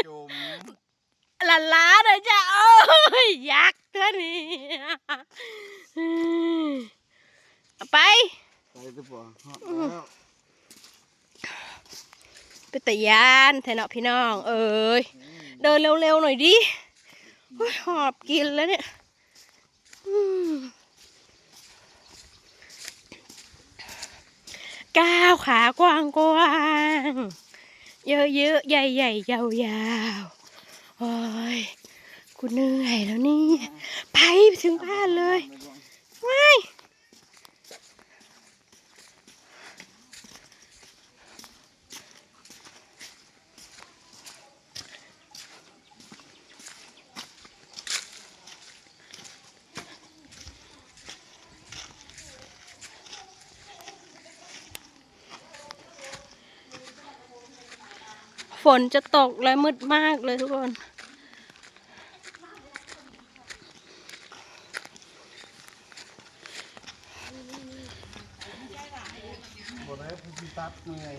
ຈົມ ຫຼ້າໆ ເດີຈ້າ. ໂອ້ຍ ຍັກຕົວນີ້ ເອົາໄປ ໄປຕົວ ຮອດແລ້ວ. ເປັນຕາຢ້ານແທ້ເນາະພີ່ນ້ອງເອີຍ. ເດີນເລັວໆ ໜ້ອຍຕິ. ໂອ້ຍ ຫອບກິນແລ້ວນີ້. ອືມ ກ້າວຂາກວ້າງໆ ເຍີະໆ ໃຫຍ່ໆ ຍາວໆ. ໂອ້ຍ ກູເມື່ອຍແລ້ວນີ້. ໄປ ໄປເຖິງບ້ານເລີຍ. ວ້າຍ. ຝົນຈະຕົກແລ້ວ ມືດມາກເລີຍທຸກຄົນ. ບໍ່ໄດ້ ຜູ້ທີ່ຕັດເມື່ອຍ.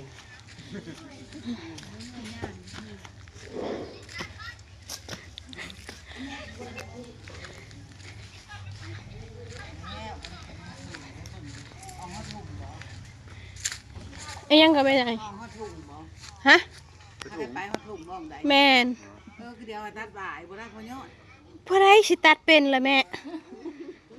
ອີຫຍັງກໍໄປໄດ້? ຮະ? ແມ່ນ. ເອີ ຄືດຽວຕັດຫຼາຍ ບໍ່ໄດ້ພໍຍອດ. ຜູ້ໃດຊິຕັດເປັນລະແມ່?